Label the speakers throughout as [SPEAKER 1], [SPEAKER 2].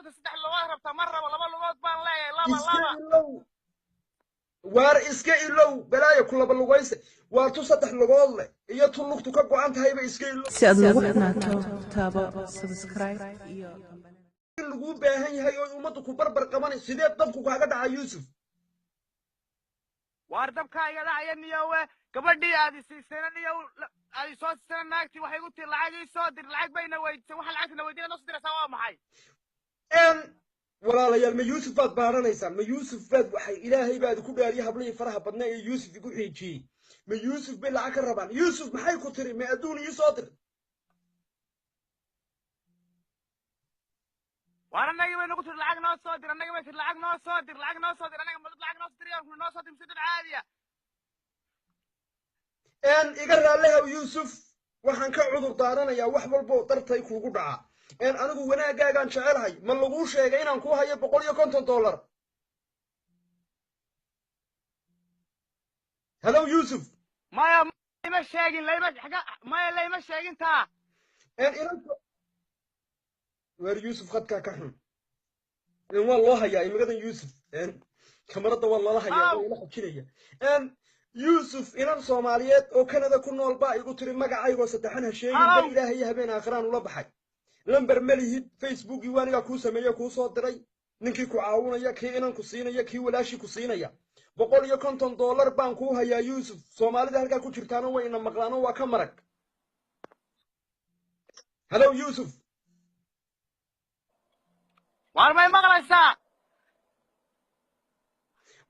[SPEAKER 1] Naagta saddex lugood rabta ma rabo, laba lugood baan leeyahay, laba laba.
[SPEAKER 2] Waar iska ilow, balaayo ku laba lugayse. Waar tu saddex lugood leh iyo tu lugtu ka go'an tahayba iska ilow.
[SPEAKER 3] Si aad noogu xidhnaato, taabo subscribe iyo
[SPEAKER 2] in laguu baahan yahay oo ummaddu ku barbar qabanay, sidee dabku kaaga dhaca, Yuusuf?
[SPEAKER 1] Waar dabkaa iga dhacaya niyowe. Gabadhii aad isiisayna niyow, aad isoo siisayna, naagtii waxay igu tiri lacag ii soo dir, lacag bayna weydiisay. Waxa lacagtana weydiina noo soo diraysaa waa maxay?
[SPEAKER 2] Walaalayaal, ma Yuusuf baad baaranaysaan? Ma Yuusuf baad? Waxay Ilaahay baad ku dhaariyay, hablihii faraha badnaa ee Yuusuf igu xiijiyey, ma Yuusuf bay lacag ka rabaan? Yuusuf, maxay ku tiri? Ma adduun ii soo dir?
[SPEAKER 1] Waar annagii bay nagu tiri lacag noo soo dir, annagii bay tiri lacag noo soo dir, lacag noo soo dir. Annaga ma dad lacag noo soo dirayaan kuna noo soo dir mise dad caadiya?
[SPEAKER 2] Iga raallihaw Yuusuf, waxaan ka cudur daaranayaa wax walbo dartay kuugu dhaca. Anigu wanaaggaagaan jecelahay. Ma laguu sheegay inaan kuu hayo $150? Hello, Yuusuf.
[SPEAKER 1] Maya, layma sheegin, layma xaga, maya, layma sheegin taa.
[SPEAKER 2] Inanka weer Yuusuf khadkaa ka xun. Waa loo hayaa imigadan Yuusuf, kamarada waa lala hayaa, waa ila xajinaya. Yuusuf, inan Soomaaliyeed oo Canada ku nool baa igu tiri magacaygoo saddexan ha sheegin, bar Ilaahay iyo habeen aakhiraan ula baxay. Lamber ma lihid, Facebookii waanigaa kuu sameeye, kuu soo diray ninkii ku caawinaya, kii inan ku siinaya, kii walaashii ku siinaya. $150 baan kuu hayaa, Yuusuf. Soomaalida halkaa ku jirtaana way ina maqlaano, waa ka marag. Hello, Yuusuf.
[SPEAKER 1] Waar may maqlaysaa?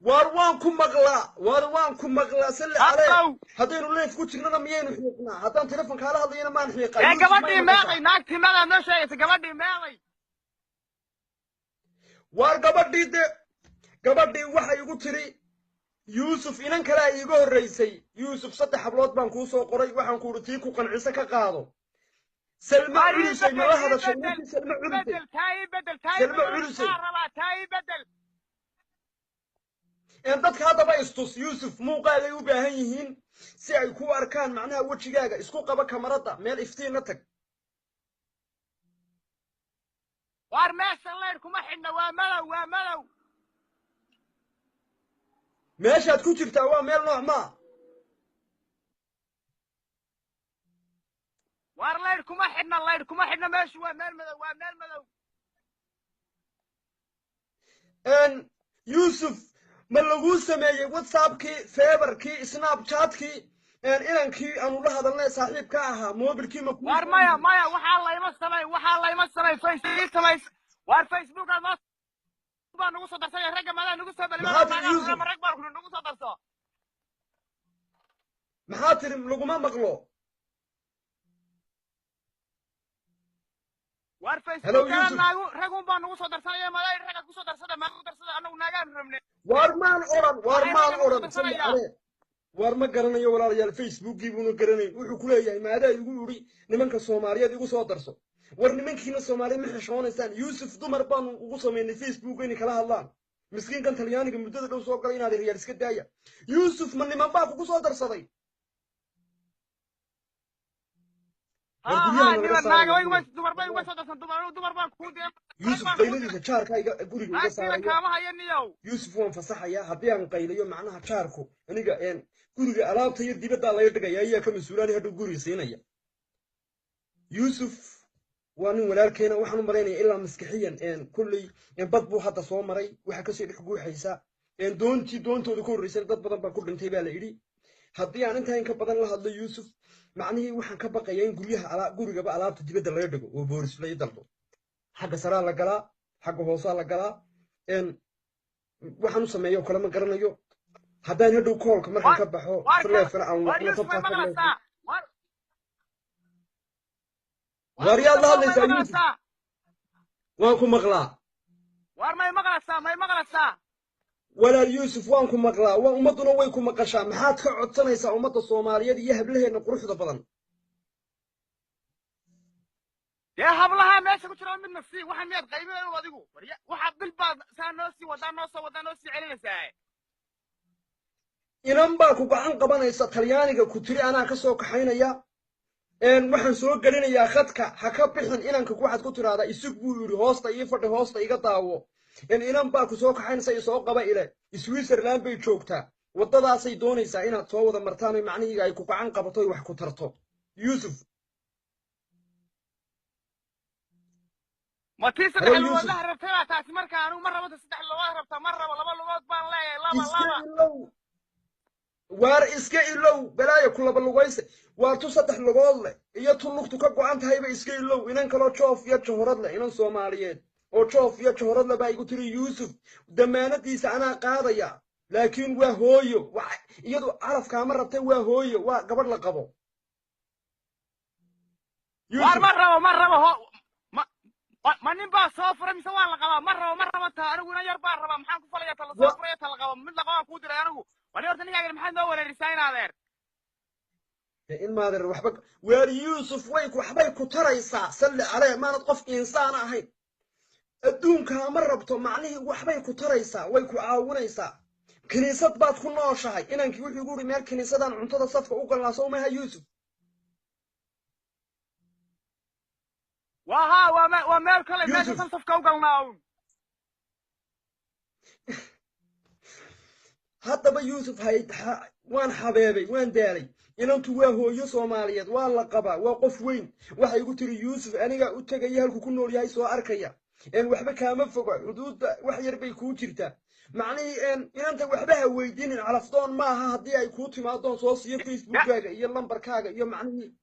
[SPEAKER 2] Waar waan ku maqlaa, waar waan ku maqlaa. Salli caleh. Haddaynu live ku jirnana miyaynu xiiqnaa? Haddaan telefon kaala hadlayana maan xiiqaa?
[SPEAKER 1] Ee gabadhii meeqay? Naagtii meeqay noo sheegaysa? Gabadhii meeqay?
[SPEAKER 2] Waar gabadhii de, gabadhii waxay igu tiri Yuusuf, inan kalea iiga horraysay. Yuusuf, saddex hablood baan kuu soo qoray, waxaan ku uhi tii ku qanciso ka qaado. Salma Culusay mala hadashay ninkii Salma Culusay? Salma Culusay. Dadka haddaba istus, Yuusuf, muuqaagay u baahan yihiin si ay ku arkaan, macnaha wejigaaga isku qaba kamaradda, meel iftiinna tag.
[SPEAKER 1] Waar meesha leyrh kuma xidhna, waa madow, waa madow.
[SPEAKER 2] Meeshaad ku jirtaa waa meel nooc maa?
[SPEAKER 1] Waar leyrh kuma xidhna, leyrh kuma xidhna, meeshu waa meel madow, waa meel madow.
[SPEAKER 2] Yuusuf, ma laguu sameeyey WhatsAppkii, Feberkii, Snapchatkii, inankii aanu la hadalnay saaxiibka ahaa mobilkii ma?
[SPEAKER 1] Waar maya, maya, waxaa layma samay, waxaa layma samay Facebook samays. Waar Facebook aad noo baa nagu soo darsay, ragga madaa nagu soo
[SPEAKER 2] bali,
[SPEAKER 1] rag baa nagu soo darso.
[SPEAKER 2] Maxaa tiri? Laguma maqlo.
[SPEAKER 1] Waar Facebook naagu ragun baa nagu soo darsanaya, madaa ragga ku soo darsada, maa ku darsada, annagu naagaan rabne.
[SPEAKER 2] Waar maan odhan, waar maan odhan, salli caleh. Waar ma garanayo walaalayaal, Facebookii buuna garanayn. Wuxuu ku leeyahay maadaa igu idhi nimanka Soomaaliyeed igu soo darso. War nimankiina Soomaaliyeed ma xishoonaysaan? Yuusuf, dumar baanu ugu samaynay Facebook inay kala hadlaan. Miskiinkan Talyaaniga muddada dhow soo galay inaad riyaal iska daaya. Yuusuf, ma niman baa kugu soo darsaday? Yuusuf qayladiisa jaarka guriga iga saaraya. Yuusuf, waan fasaxayaa haddii aan qayliyo, macnaha jaarku aniga guriga alaabta iyo dibaddaa laga dhigaya, ayaa ka mas-uulaani hadhow guriga siinaya. Yuusuf waa nin walaalkeena, waxaan u malaynaya ilaa maskixiyan kulley bad buu hadda soo maray, waxaa kasoo dhex guuxaysa doontii doontooda ka horreysay, dad badan baa ku dhintay baa la yidhi. Haddii aan intaa in ka badan la hadlo Yuusuf, macnihii waxaan ka baqayaa in guryaha gurigaba alaabta dibadda laga dhigo oo boolis la dalbo. Xagga saraa la galaa, xagga hoosaa la galaa, waxaan u sameeyo kale ma garanayo. Haddaan hadhow koolka markaan ka baxo leefkana aan wacno tabtaa. Waar yaad la hadlaysaa, Yuusuf? Waan ku maqlaa.
[SPEAKER 1] Waar may maqlaysaa? May maqlaysaa?
[SPEAKER 2] Walaal Yuusuf, waan ku maqlaa, waa ummadduna way ku maqashaa. Maxaad ka codsanaysaa ummadda Soomaaliyeed iyo hablaheenna quruxda badan?
[SPEAKER 1] Dee hablaha meesha ku jira midna sii, waxa miyaad qaybinayn adigu? Waxaad bil baad saa noo sii wadaa, noo soo wadaa, noo sii celinaysaa.
[SPEAKER 2] Inan baa ku gacan qabanaysa Talyaaniga ku tiri anaa ka soo kaxaynaya. Waxaan soo gelinayaa khadka, ha ka bixin inanka. Waxaad ku tiraahdaa isug buu yidhi, hoosta ii fadhi, hoosta iga daawo. Inan baa ku soo kaxaynaysa, isoo qaba ile Switzerland bay joogtaa, waddadaasay doonaysaa inaad soo wada martaan oy macnihiiga ay ku gacan qabato oy wax ku tarto, Yuusuf.
[SPEAKER 1] Ma tii
[SPEAKER 2] Halo,
[SPEAKER 1] saddex
[SPEAKER 2] Yuusuf.
[SPEAKER 1] lugoodlaha rabtay baa taasi? Marka anigu ma rabo ta saddex lugood rabta, ma rabo, laba lugood baan leeyahay, laba
[SPEAKER 2] Iska
[SPEAKER 1] laba.
[SPEAKER 2] ilow, waar iska ilow, balaayo ku laba lugayse. Waar tu saddex lugood leh iyo tu lugtu ka go'an tahayba iska ilow. Inan kaloo joof iyo johorad leh, inan Soomaaliyeed oo joof iyo johorad leh baa igu tiri, Yuusuf damaanadiisa anaa qaadaya, laakiin waa hooyo. Iyadu calafkaama rabtay, waa hooyo, waa gabadh la qabo.
[SPEAKER 1] Waar
[SPEAKER 2] Yuusuf.
[SPEAKER 1] Ma rabo, ma rabo. Ho ma ma nin baa soo furay mise waa la qabaa? Ma rabo, ma rabo taa. Anigu inan yar baan rabaa. Maxaan ku falaya ta la soo furay, ta la qabo? Mid la qabaan kuu diray anigu. Wani horta ninkaagan maxaad noo wareerisaa in adeer?
[SPEAKER 2] In maadeer waxba, waar Yuusuf, way waxbay ku taraysaa. Salli caleh, maanad qof insaan ahayn adduunkaa ma rabto. Macnihii waxbay ku taraysaa, way ku caawinaysaa. Kiniisad baad ku nooshahay. Inankii wuxuu igu yidhi meel kiniisadaan cuntada safka u galnaa, sow maha, Yuusuf?
[SPEAKER 1] Waa haa, waa waa meel kale
[SPEAKER 2] Yuusuf.
[SPEAKER 1] Meesha safka u galnaa uun.
[SPEAKER 2] Haddaba Yuusuf, waan xabeebay, waan daalay. Inantu waa hooyo Soomaaliyeed, waa la qabaa, waa qof weyn. Waxay igu tiri, Yuusuf, anigaa u tegaya halku ku nool yahay, soo arkaya. Waxba kaama foga xuduudda, wax yar bay kuu jirtaa. Macnihii inanta waxba ha weydiinin, calafdoon maaha. Haddii ay kuu timaadoon soo siiyo Facebookkaaga iyo lambarkaaga iyo macnihii,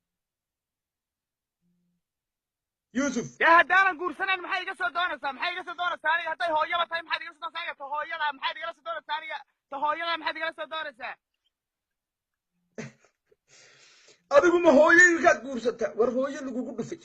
[SPEAKER 2] Yuusuf.
[SPEAKER 1] Dee haddaanan guursanayn maxay iga soo doonaysaa? Maxay iga soo doonaysaa aniga? Hadday hooyaba tahay, maxaad igala soo doonaysaa aniga? Ta hooyada maxaad igala soo doonaysaa aniga? Ta hooyada maxaad igala soo doonaysaa?
[SPEAKER 2] Adigu ma hooyoyinkaad guursataa? War hooyo lagugu dhufay.